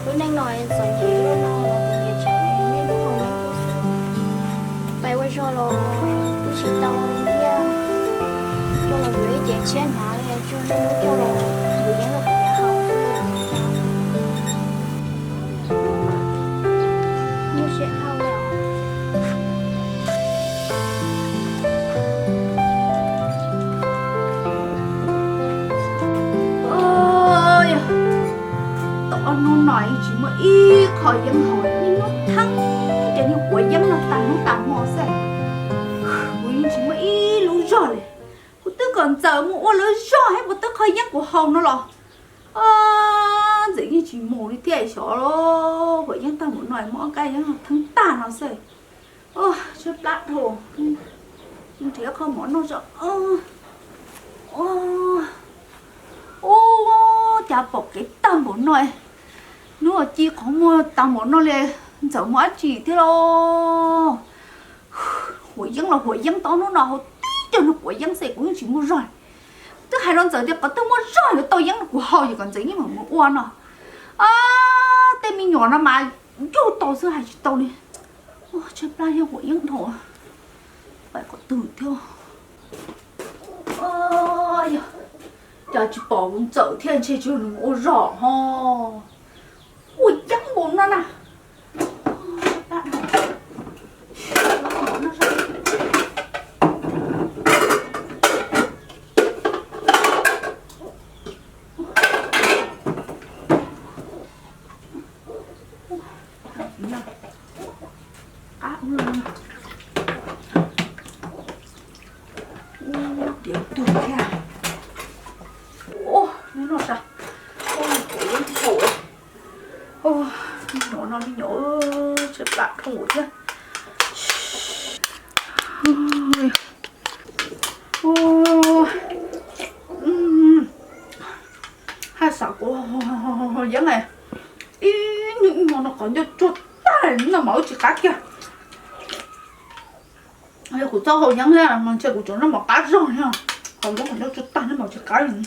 Lub neej no txom nyem, lub no los txom nyem tseem niaj hnub haus neeb tuaj xwb. Pais ua zog los kuj tsis tau li thiab. Coj los yuav ib cev tshiab hnav li, tsuag lub coj los yuav yeeb rau kuv niam haus xwb. Nyuaj siab dhau li os. Tau ob hnub no yeej tsis muaj ib qho yeeb haus li, niaj hnub theeb cov niag quav yeeb no tag hnub tag hmo xwb. Kuv yeej tsis muaj ib lub zog li. Kuv twb kom Ntxawm mus ua lawv zog thiab puas tau qho yeeb kuv haus no los. Ntxawm yeej tsis mus li thiab, xyov quav yeeb tag npaum no, muab ob kab yeeb no theeb tag no xwb. Tshaib plab dhau, nrhiav qho mov noj tso. Ua cas pom kev tag npaum no, hnub ci qhov muag tag npaum no li, Ntxawm mus dab tsi thiab los? Huam yeeb los huam yeeb, tau hnub no haus tib co nws quav yeeb xwb kuv yeej tsis muaj zog. Twb hais rau Ntxawm tias qhov twg muaj zog yuav tau yeeb rau kuv haus ces kom Ntxawm yeej mam mus ua no. Tej me nyuam no mas yug tau xwb hais tsis tau li. Tshaib plab thiab huam yeeb dhau, pais qhov twg thiab. Yog cas tsis pom kuv Ntxawm thiab, ntshe tsis yog nws mus ua zog ho. Ua yeeb npaum no na. Qab ua, tiav tuag thiab. Ua, hnub no tas, ua yeeb haus. Ua, me nyuam no me nyuam tshaib plab dhau thiab. Haj xav kuv haus yeeb, ib nyuag ib nyuag no qhov ncauj tsuag tag no mas wb tsis qab kiag. Yog kuv txhob haus yeeb thiab mas ntshe kuv tseem noj mov qab zog thiab, qhov yeeb qhov ncauj tsuag tag no mas tsis qab li.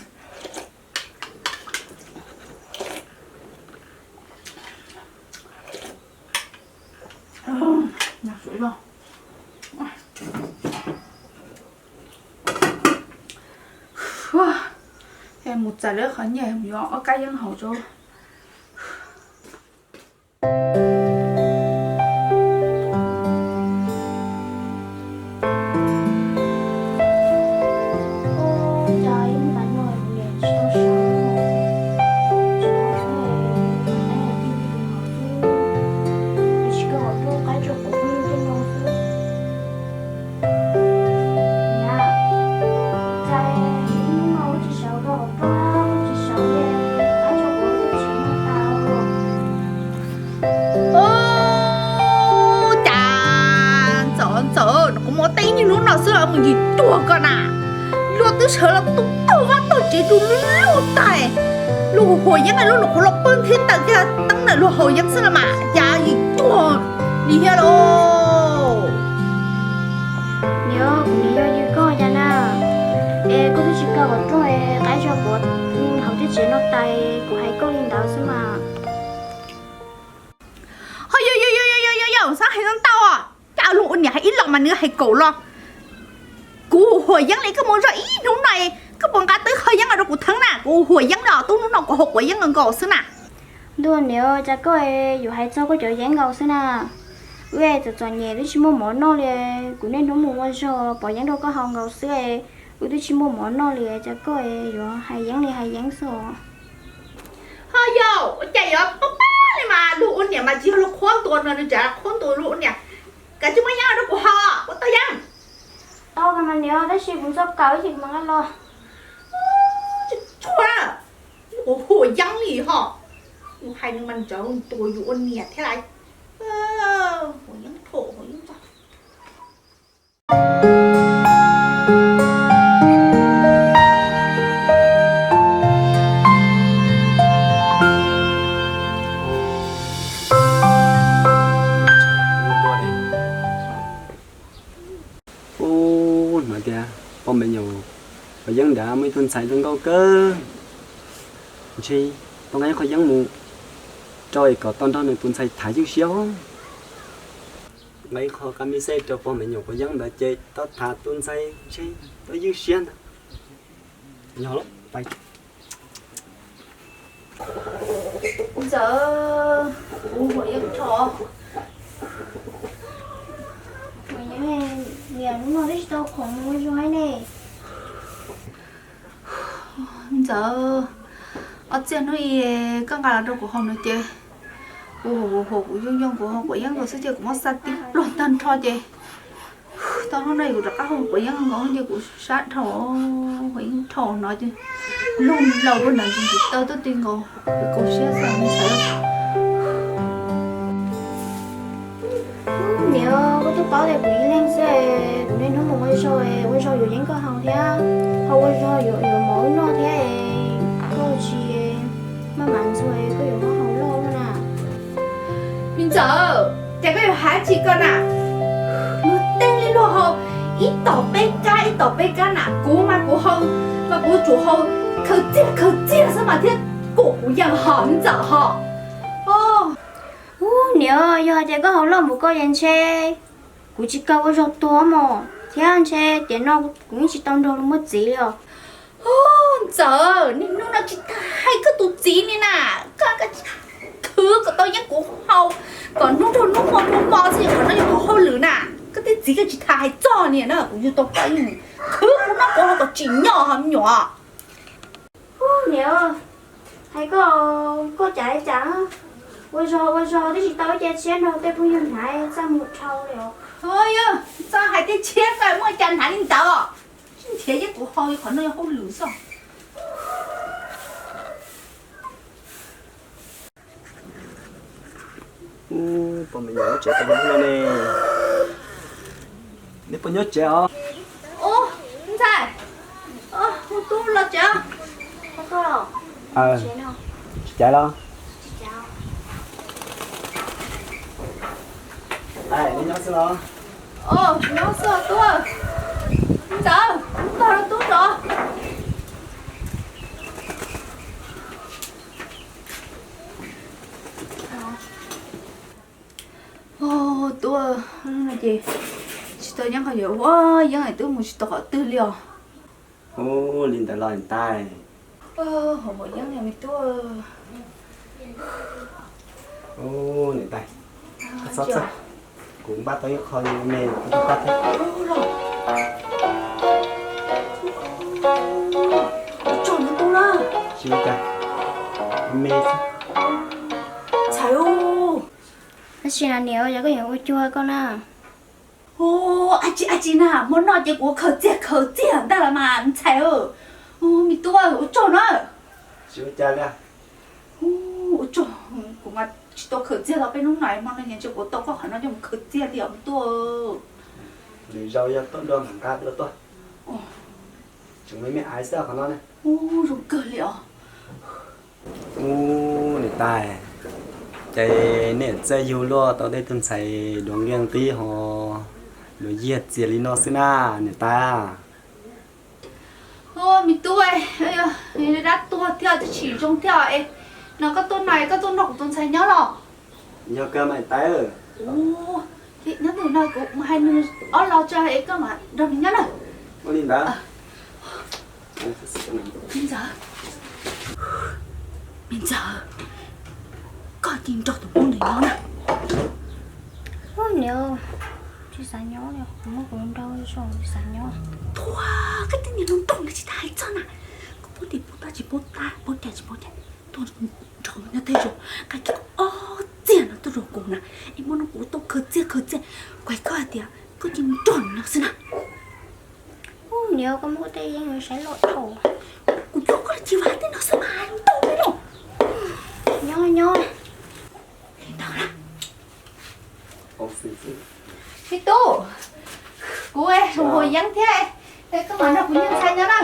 Mus txais lawv qhov nyiaj mus yuav ob kab yeeb haus tso. Ua cas Ntxawm, Ntxawm, kuv mus ua teb ib nyuag hnub no xwb los mus yim cuag koj na. Luag twb sawv los tu taug vaj taug tsev du lug lug tag, luag huam yeeb luag nyuam qhuav los pw nthi taws kiag teeb na luag haus yeeb xwb los mas cas yim cuag li thiab lauj. Niam, kuv niam yog yws koj cas na, es koj twb tsis kaw kom rooj es qaib tso quav hauv teb tsev no tas, kuv hais koj li ntawd xwb mas. Ho yog yog yog yog yog yog xav hais ntau ntau os, cas luag ua niam hais ib los mas nws hais kaum los. Kuv huam yeeb li koj mus zog ib hnub no, koj puas nqa twb qho yeeb los rau kuv theeb na, kuv huam yeeb los tub hnub no kuv haus quav yeeb nkaus nkaus xwb na. Ntuj niam, cas koj yuav hais txog koj cov yeeb nkaus xwb na. Wb txom txom nyem twb tsis muaj mov noj li, kuv niaj hnub mus ua zog pov yeeb rau koj haus nkaus xwb, wb twb tsis muaj mov noj li, cas koj yuav hais yeeb li hais yeeb xwb. Ho yog ua cas yuav pab pab li mas, luag ua niam mas tsis yog luag qhuab ntuas no, nws tseem qhuab ntuas luag ua niam. Kav tsij muab yeeb rau kuv haus, kuv tau yeeb. Tau mas niam, tab sis kuv txhob kawm ces kuv mam nqa los. Tsis tshua, kuv huam yeeb li ho. Kuv hais nws mas ntsawv ntuas yus ua niam thiab lawm. Huam yeeb thuam huam yeeb txog. Ub, hais tias poj me nyuam, huam yeeb nrad muaj ib tug ntxhais zoo nkauj kawg. Ntshe Tau nqa ib qho yeeb mus rau es kom tau nrog nws tus ntxhais tham ywj siab. Nqa ib qho qab mis xej rau pog me nyuam quav yeeb ntawd ces tau tham tus ntxhais ntshe tau ywj siab ntag. Yog lawm, pais. Ntxawm, kuv huam yeeb rho. Huam yeeb, niam hnub no twb tsis tau khoom mus ua zog ne. Ntxawm, ob txiaj hnub i koj nqa los rau kuv haus no ces kuv huam huam huam kuv yoo yoo kuv haus quav yeeb nkaus xwb ces kuv muab xa tib pluag tag nrho ces tau hnub no kuv rov qab haus quav yeeb nkaus ces kuv sab dhau, quav yeeb dhau no ces lug laus rau nram ntsis ntsis taw tuaj ti nkaus, kuv siab xav ntxhais. Niam, koj twb paub tias kuv ib leeg xwb, kuv niaj hnub mus ua zog, ua zog yuav yeeb koj haus thiab, ho ua zog yuav yuav mov wb noj thiab, koj tsis maj mam ntxuag koj yuav muab haus loj na. Me ntxawm, ces koj yuav hais tsis koj na? Luag tej li luag haus ib tom peb kab ib tom peb kab na, kuv mas kuv haus, mas kuv tsum haus khaws txiaj khaws txiaj xwb mas thiaj kom kuv yeej ho me ntxawm ho. Ub, niam, yog hais tias koj haus loj mus koj yeej ntshe kuv tsis kawg ua zog tuag mos, thiab ntshe tiam no kuv yeej tsis tau nrog luag muaj txiv li os. Ub, ntxawm, niaj hnub no tsis tas hais koj tus txiv li na, koj khwv kom tau yeeb kuv haus, kom hnub nrog hnub hmo hnub hmo xwb kom no yog kuv hauj lwm na. Koj tej txiv koj tsis tas hais txog niam na, kuv yug tau koj yeej khwv kuv noj kuv haus kom tsim nyog ho me nyuam. Ub, niam, hais koj, koj cas li cas, ua zog ua zog twb tsis tau ib ce tshiab nrog tej phooj ywg hnav txaj muag dhau li os. Yog txaj hais tej tshiab koj muaj cas hnav li ntawd, tsis nrhiav yeeb kuv haus qhov no yog hauj lwm xwb. Ub, pog me nyuam nyob tsev tau no ne. Neb puas nyob tsev os? Ub, ntxhais, hu tub los tsev. Tsis caiv los? Neb nyob xwb los? Nyob xwb tub. Ntxawm, tog rau tub tso. Tub, ces tsis tau yeeb qhov yuav ua yeeb es twb mus tsis tau qhov twg li os. Ub, li ntawd los niam tais. Hov yeeb me tub. Ub, niam tais, txhob txhawj, kuv npaj tau ib qho me me rau koj thiab. Tsis ua cas, me xwb. Tab sis na niam, yog koj yuav ua cuag koj na. Ub, ab tsi ab tsi na, muab noj ces kuv khaws txiaj khaws txiaj ntag los mas ntxhais. Me tub, ua tsaug na. Tsis ua cas li. Ua tsaug, kuv mas tsis tau khaws txiaj los peb hnub no hmo no ntshe kuv tau koj qhov no coj mus khaws txiaj li os me tub. Lwm zaus yog tuaj dua mam nqa dua tuaj. Tseem me me aiv xwb qhov no na. Ub, zoo kawg li os. Ub, niam tais, ces nej txawj yug luaj tau tej tug ntxhais duav nkeeg qib ho duav yiag txias li no xwb na, niam tais. Me tub, dab tuag thiab twb tsis zoo thiab es, no koj tuaj no koj tuaj nrog kuv tus ntxhais nyob los? Yog kawg mas niam tais. Nyob ntawm no kuv mus hais nws ob los tso es koj mam nrog nws nyob na. Ua li ntawd. Me ntxawm, me ntxawm, koj cia li nrog tus hmoob ntawd nyob na. Niam, tsis xav nyob li, kuv muaj kuv nrog zos tsis xav nyob. Tuag, koj tej niag hluas nraug no tsis tas hais txog na. Koj paub tias paub tab tsis paub tab, paub cai tsis paub cai. Tuaj nrog nyob tej zos, nqa kiag ob txiaj no tuaj rau kuv na, es muab no kuv tau khaws txiaj khaws txiaj. Kuv hais koj hais tias koj cia li nrog nws nyob xwb na. Ub, niam, koj muab tej yeeb saib loj dhau. Kuv coj koj los tsis vam tej no xwb mas ntau li no. Nyob nyob. Me tub, kuv mus ua yeeb thiab, koj mam nrog kuv niag ntxhais nyob na.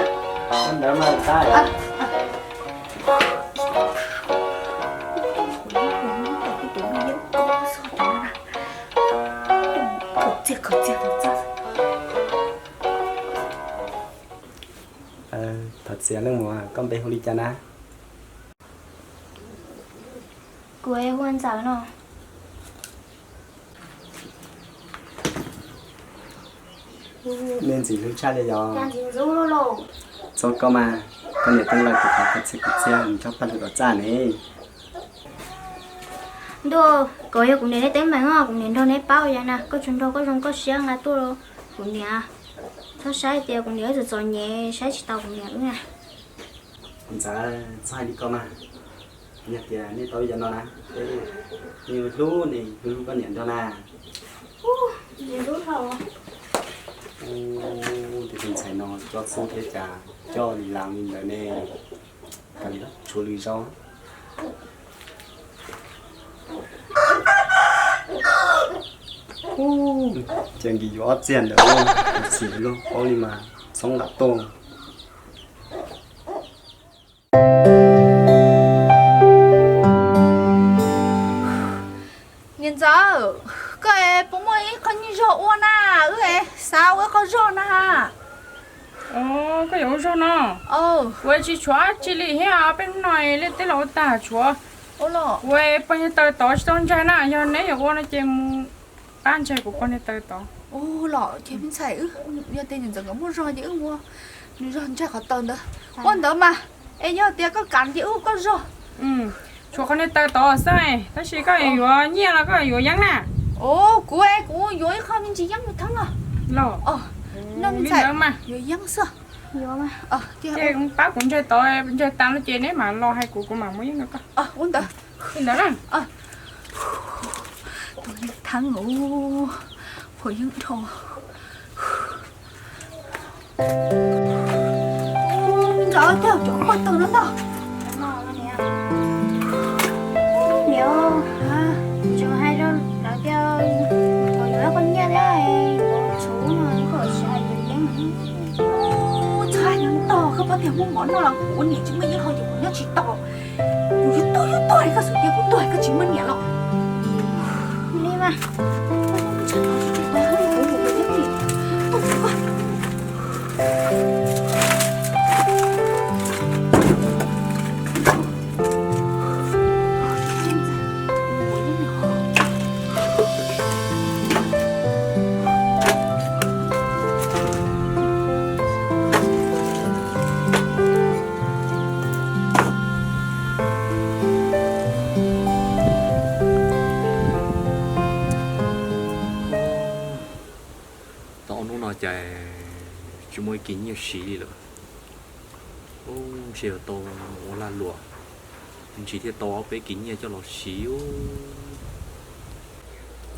Thov txim leej muam, koj npe hu li cas na? Kuv hu ua Ntxawm no. Nej ntxim hlub tshaj li yog. Txhob koj mas, koj niam teeb lawm kuv qhov koj txiv kuv txiag mus tsob paj hlub tom txaj ne. Ntuj, koj yog kuv niam nej teeb meem os, kuv niam nrog neb paub yam na, koj tsuas nrog koj zoo koj siab nqa tuaj los kuv niam. Txhob saib tias kuv niam wb txom txom nyem saib tsis taus kuv niam wb na. Ntxawm, txhob hais li ko mas. Yog tias nej tau yam no na, nej hlub ne, hlub hlub koj niam nrog na. Tus ntxhais no coj xub thiab cas coj li las li ntawd ne, kav liam tshuav lwm zaus. Ces nkis yuav ob txiag ntawd, tus txiv luag paub li mas txhob nqa tuaj. Niam Ntxawm, koj puas muaj ib qho nyiaj zog ua na, wb xav ua ib qho zog na. Koj yuav ua zog no? Kuv tsis tshuav dab tsi li thiab, peb hnub no liaj teb los ua tag tshuav. Kuv poj niag taw tod tsis tau ntshai na, yog neb yuav ua no ces mus pab ntshai kuv poj niag taw tod. Los ces me ntxhais, yog tias niam Ntxawm nkawd muaj zog ces wb ua nws zog ntshai qhov taw ntawd. Ua ntawd mas, es yog tias koj kam ces wb ua koj zog. Tshuav qhov niag taw tod xwb, tab sis koj yuav nyiaj los koj yuav yeeb na? Kuv, kuv yuav ib qho me ntsis yeeb me theeb os. Los, li ntawd mas yuav yeeb xwb. Ces pab kuv ntshai tod, ntshai tas no ces neb mam los hais kuv, kuv mam muab yeeb rau koj. Ua ntawd. Li ntawd na. Tus yeeb theeb, phuam yeeb dhau. Ntxawm, cog cov poj tw no ntag. Niam, tseem hais rau lawv tias kom yuav ib qho nyiaj thiab yuav tshuv no, koj tsis hais yuav yeeb. Txhob hais ntau, koj paub tias muaj mov noj los kuv ua niam tsis muaj yeeb hos ces kuv nyob tsis tau. Kuv yuav tuag yuav tuag li koj xav tias kuv tuag koj tsis muaj niam los. Li mas. Tau ob hnub no cas tsis muaj ib kis nyiaj siv li lawm. Ub, ntshe yuav tau mus ua lag luam, me ntsis thiaj tau ob peb kis nyiaj coj los siv.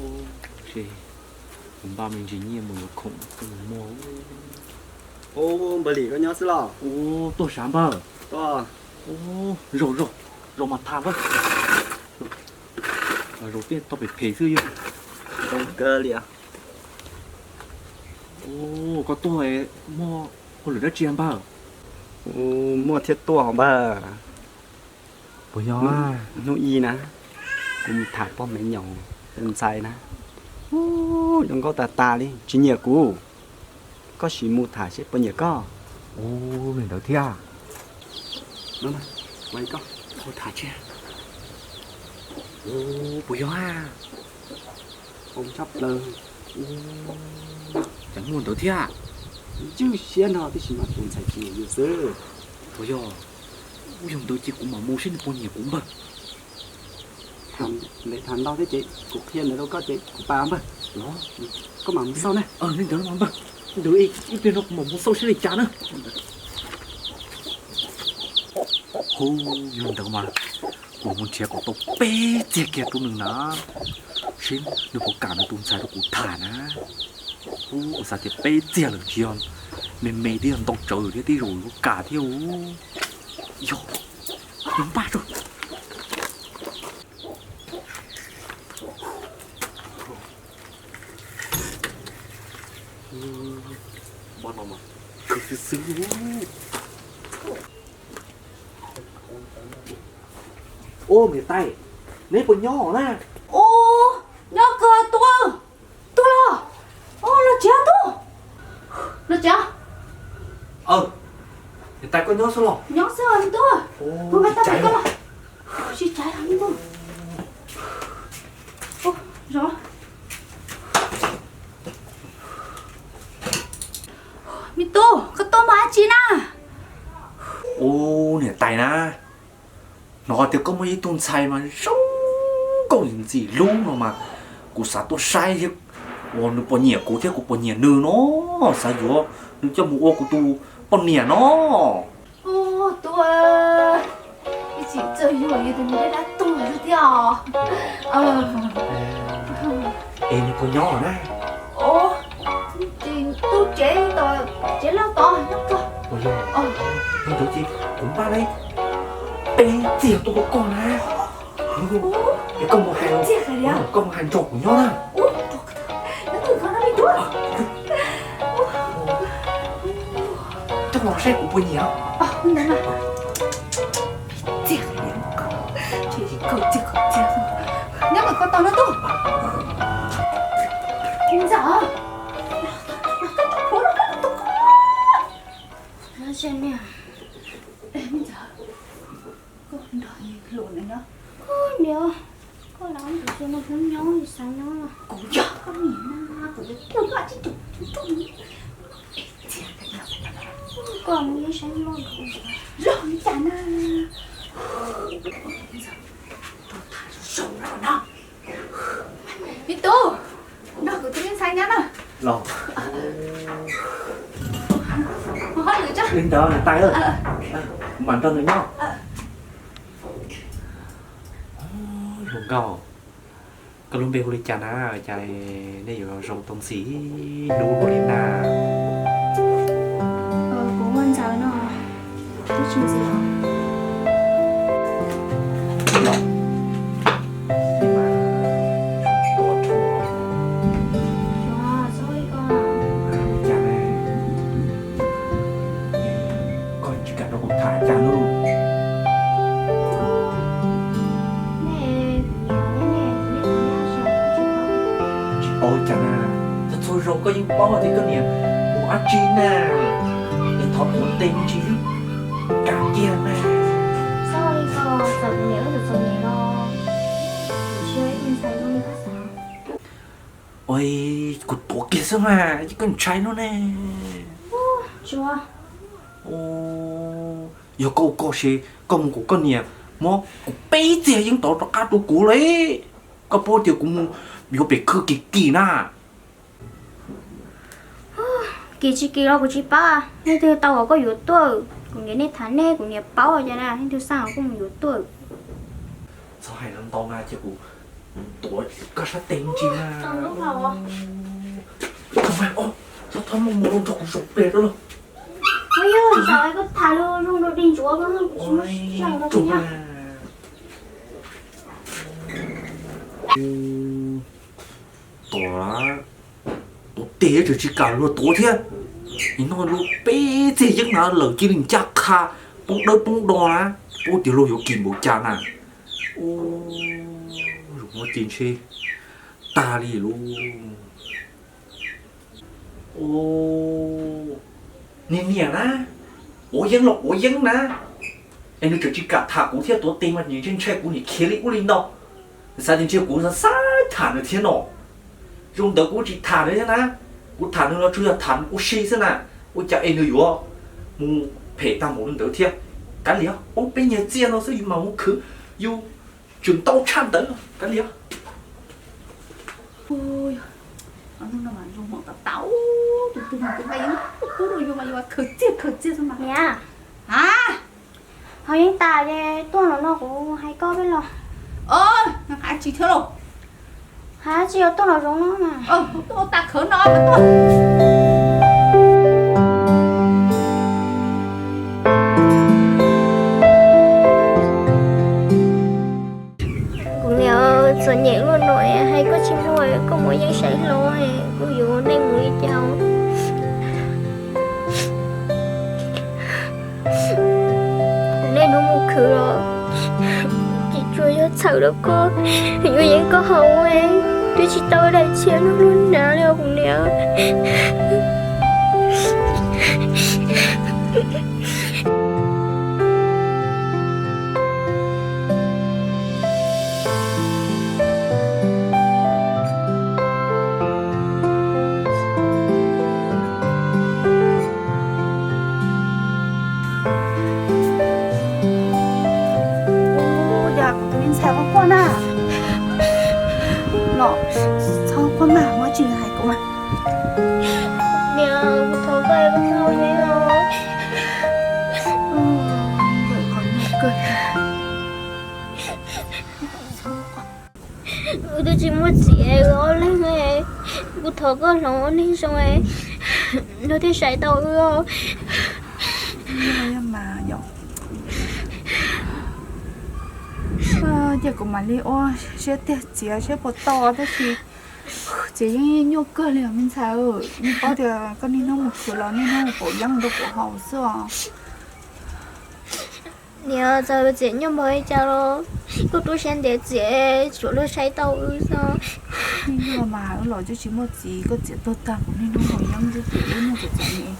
Ub, ntshe kuv npaj me ntsis nyiaj mus yuav khoom coj mus muag. Ub, Npawg Lis koj nyob xwb los? Ub, tuaj sav npawg. Ub, zaum zaum zaum mas tham npawg. Zaum tiaj tau phem phem xwb yog. Zoo kawg li. Ub, koj tuaj muaj hauj lwm dab tsi npawg? Ub, muaj thiab tuaj hos npawg. Puas yog? Hnub ib na, kuv mus tham pog me nyuam tus ntxhais na. Ub, zoo nkauj tas tas li, tsis nyiam kuv. Koj sim mus tham seb puas nyiam koj. Ub, li ntawd thiab. Ua koj tham tsi. Ub, puas yog? Tshaj plaws. Cas muaj ntawd thiab? Ywj siab no tib si mas tus ntxhais tsis nyiam yus xwb. Puas yog? Ub, yog ntawd ces kuv mam mus seb nws puas nyiam kuv npawg. Ntev tham ntau thiab ces kuv qhia ntawd rau koj ces kuv pab npawg. Los, koj mam mus xauj na. Li ntawd mas npawg, ntawd ib pliag no kuv mam mus xauj seb li cas na. Hu, yog ntawd mas kuv mus nrhiav kom tau peb txiag kiag rau nws na, seb nws puas kam nws tus ntxhais rau kuv tham na. Hu, kuv xav tias peb txiag lawm tsis yog me me thiab, yog ntau tsawv thiab, tej zaum yuav kam thiab. Yog, npaj tso. Npaj no mas kawg xwb xwb. Ub, niam tais, neb puas nyob na? Ub, nyob kawg Tuaj. Tuaj los? Ub, los tsev Tuaj. Los tsev. Niam tais koj nyob xwb los? Nyob xwb Tuaj. Sib cav los. Sib cav los Tuaj. Hnov tias koj muaj ib tug ntxhais mas zoo nkauj ntxim hlub no mas, kuv xav tuaj saib thiab, uas nws puas nyiam kuv thiab kuv puas nyiam nws no, xav yuav nws coj mus ua kuv tus poj niam no. Ub, tub, ib txhij txawj yuag li tus me dab dab tuag thiab os. Es nws puas nyob na? Ub, tub tsev, tsev loj tod nyob tod. Ua li, hnub ntawd ces kuv npaj lawm peb txiag tuaj rau koj na. Es koj mus hais, koj mus hais nrog kuv nyob na. Coj los saib kuv puas nyiam. Nyob kom koj tau no tuj. Ntxawm, koj tso plhuav rau koj tus koj. Ntxawm, koj nrog hluas no nyob. Koj niam, koj los ntawm tsev no kuv nyob xav nyob. Kuv yog koj niam na, kuv yuav coj koj tsib tus tub. Koj mus yeej saib loj los cas na. Rau tham zoo no. Me tub, nrog kuv tus me ntxhais nyob na. Los, mus hauj lwm tso. Li ntawd niam tais, kuv mam nrog nws nyob. Hluas nkauj, koj lub npe hu li cas na? Cas nej yuav zoo tau ntxim hlub luaj li na? Kuv hu Ntxawm no. Twb tsis ntxim os. Txhob li ko. Cas ne? Koj tsis kam nrog kuv tham cas lauj? Tsis paub cas na. Txhua txhua zaus koj yeej paub tias koj niam mus dab tsi na. Es thov tuav tes me ntsis kam kiag na. Ua, kuv tuav kiag xwb mas, koj ntshai no ne. Yog koj ua koj ces koj mus kom koj niam muab kuv peb txiag yeeb tod rov qab rau kuv li. Koj paub tias kuv mus yuav pem khw kim kim na. Kim tsis kim los kuv tsis paub, leej twg tau kom koj yuav tuaj, kuv niam nej tham nej, kuv niam paub cas na, leej twg xaj koj mus yuav tuaj. Txhob hais ntau na ces kuv tuav koj sab tes me ntsis na. Txhob muab mus nrog kuv zaum pem rau los. Koj tham lus zoo rau dig ntsuav koj, kuv tsis muaj sij hawm rau koj nyob. Tuav, tuav tes tseem tsis kam luag tuav thiab. Nim no luag peb txiag yeeb na lawm cia li ncaj qha poob dawb poob do na, paub tias luag yuav kim npaum cas na. Ua, zaum no ces ntshe tag li lauj. Niam niam na, quav yeeb los quav yeeb na, es nws tseem tsis kam tham kuv thiab tuav tes mas ntshe ntshai kuv niam khiav li ub li no. Xav tias ntshe kuv xav xav tham nws thiab no. Zoo ntawd kuv tsis tham nws thiab na, kuv tham nws los tsuas yog tham ua si xwb na, ua cas es nws yuav mus phem tag npaum li ntawd thiab. Kav liam, poob peb nyuag txiag no xwb yus mam mus khwv, yus tseem ntau tshaj ntawd, kav liam. Tus twg tus twg mas yus khaws txiag khaws txiag xwb mas. Niam, hauv yeeb tas ces tuaj no no kuv hais koj peb los. Hais tsis thiab los? Hais tsis yog tuaj los zoov no mas. Tuaj tas khawv no mas tuaj. Kuv niam, txom nyem luaj no hais koj tsis mloog, koj muaj yeeb saib hlo, kuv yuav ua neej mus li cas? Kuv niaj hnub mus khwv los tsis tsuas yog txhawm rau koj, yuav yeeb koj haus, twb tsis tau daim tshiab noj noj hnav li os kuv niam. Txhob quaj mas, muab tsis hais kuv mas. Niam, kuv thov koj, kuv thov koj. Wb twb tsis muaj txiv, wb ob leeg, kuv thov koj hloov ua neeg zoo, luag thiaj saib tau wb. Mas yog, ces kuv mam li ua siab tiag txiav siab puas tau, tab sis txiav yeej nyuaj kawg li os me ntxhais. Yeej paub tias koj niaj hnub mus khwv los niaj hnub mus pauv yeeb rau kuv haus xwb os. Niam, txawm txiav nyuaj npaum li cas los koj rub siab ntev txiav, tsuav luag saib tau wb xwb. Yeej yog mas, wb los twb tsis muaj txiv, koj txiav tuag tag kuv niaj hnub haus yeeb xwb ces wb niaj txom txom nyem.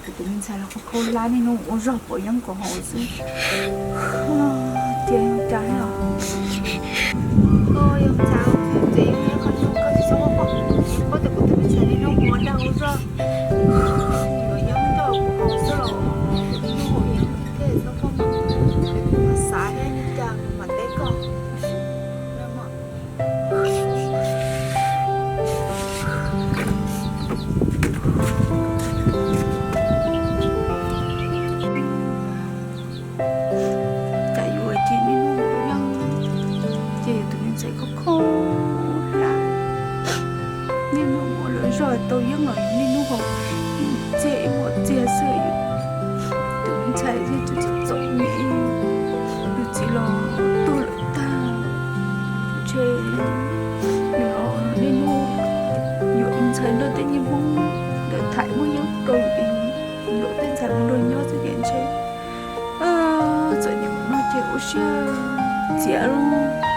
Kuv tus me ntxhais los khaub khaub hlab niaj hnub ua zog pauv yeeb kuv haus xwb. Tias cas os, koj yog ntxhais txiv yeej qhov nyuaj koj tsis txhob quaj, paub tias kuv tus me ntxhais niaj hnub ua dag ua zog, yuav yeeb rau kuv haus xwb los kuv niaj hnub haus yeeb thiab txhob quaj mas, xav thiab li cas kuv mam teb koj. Cas yuav ua cas niaj hnub haus yeeb, ces yus tus me ntxhais khaub khaub hlab, niaj hnub ua lawv zog tau yeeb los niaj hnub haus, ib mus txiag ib mus txiag xwb. Tus me ntxhais yeej txom txom nyem, tus txiv los tuag lawm tag, ntshe yus los niaj hnub yuav ntxhais nrog tej niag Hmoob ntawd tham muaj yeeb rau yus, yuav tej ntxhais mus nrog nyob xwb ces ntshe txom nyem no ces ua siab txiav lauj.